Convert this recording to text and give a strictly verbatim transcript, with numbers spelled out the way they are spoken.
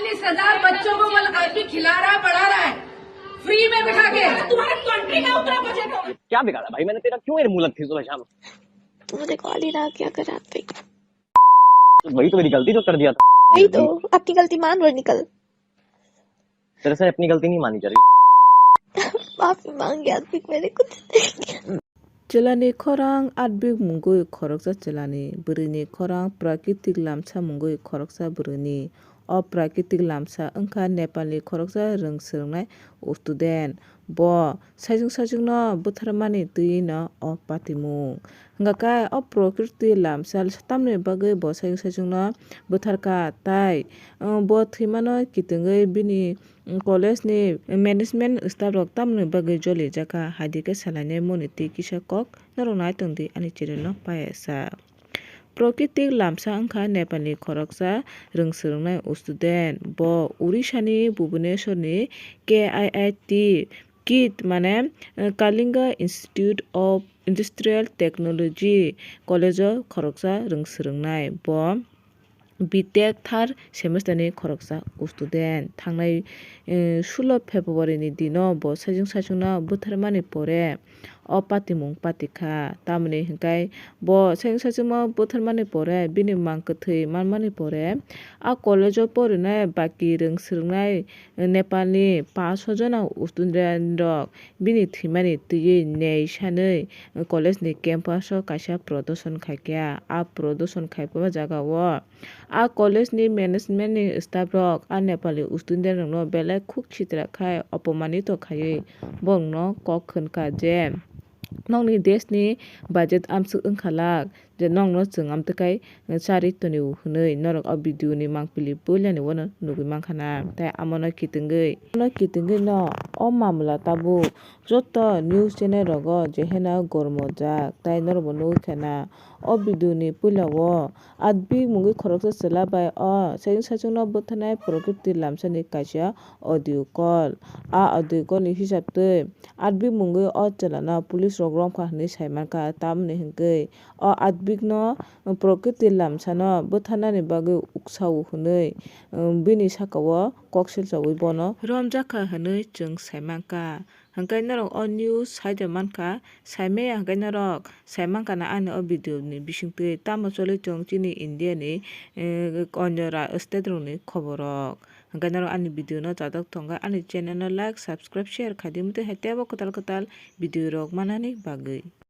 चालीस हजार बच्चों को मतलब आदमी खिला रहा है, पढ़ा रहा है, फ्री में बिठा के। तुम्हारे कंट्री का उतना बजट होगा। क्या बिगाड़ा भाई मैंने तेरा, क्यों ये मुलक थी सुबह शाम? तुमने कॉल ही ना किया कर आप पे। तो वही तो मेरी गलती जो कर दिया था। वही तो, अपनी गलती मान और निकल। तेरे से अपनी गलती नहीं मानी जा रही। माफी मांग यार, मैंने कुछ नहीं किया। Chwlani khorang atbik mungwi khoroksa chwlani, bwrwini khorang prakritik lamsa mungwi khoroksa bwrwini. O prakritik lamsa wngkha Nepalni khoroksa rwng swrwngnai student. Bo saichung saichungno bwtharmani twiwi no o patimung. Hwnkha khe o prakriti lamsa tamni bagwi bo saichung saichungno bwtharkha, tai, uh, bo thwimano kitwngwi bini college ni management staff rok tamni bagwi jolijakha, hai di khe salainai moni twi kisa kok norok nai tong di ani channel no payasa. Prakritik lamsa wngkha Nepalni khoroksa rwng swrwngnai student. Bo Odisha ni Bhubaneswar ni K I I T kit mane, eh, Kalinga Institute of Industrial Technology College o khoroksa rwng swrwngnai. Bo B Tech third semester ni khoroksa student. Thangnai, eh, sulo February ni dino bo saichung saichung no bwtharmani pore o patimung patikha. Tamoni hwnkhe bo saichung saichung no bwtharmani pore bini mang kwthwi manmani pore a college o porinai baki rwng swrwngnai Nepalni paanch sho jona student rok bini thwimani twiwi nei sanwi college ni campus o kaisa prodoson khaikha. A prodoson khaipaba jaga o a college ni management ni staff rok a Nepali student rokno belai khuk sitra khai opomanito khaiwi borokno kok khwnkha je nokni desh ni budget amswk wngkha lak. Je nokno chwng amtwkhai, eh, charwi tonio hwnwi norok o video ni mangpili puilani uano nugwi mankha na. Tai amono kitwngwi, amono kitwngwi no o mamla tabuk joto news channel rogo jehena gormojak, tai norokbo nugwi khana o video ni puila o atbik mungwi khoroksa chwla bai o saichung saichung no bwtharnai prokriti lamsani kaisa audio call. A audio call ni hisab twi atbik mungwi o chwla no police rok romkha hwnwi saimankha, tamoni hwnkhe o atbik no prokriti lamsano bwtharnani bagwi uksa-o hwnwi, um, bini saka-o kok silchawi bono romjakha hwnwi chwng saimankha. Hwnkhe norok o news saida mankha, saimaya hwnkhe norok saimankha na ani o video ni bisingtwi tamo choli chwng chini India ni, eh, onyo ra-, state rokni khoborok. Hwnkhe norok ani video no chatok thwngkha, ani channel no like, subscribe, share khaidi, mutwi hai teibo kwtal kwtal video rok manani bagwi.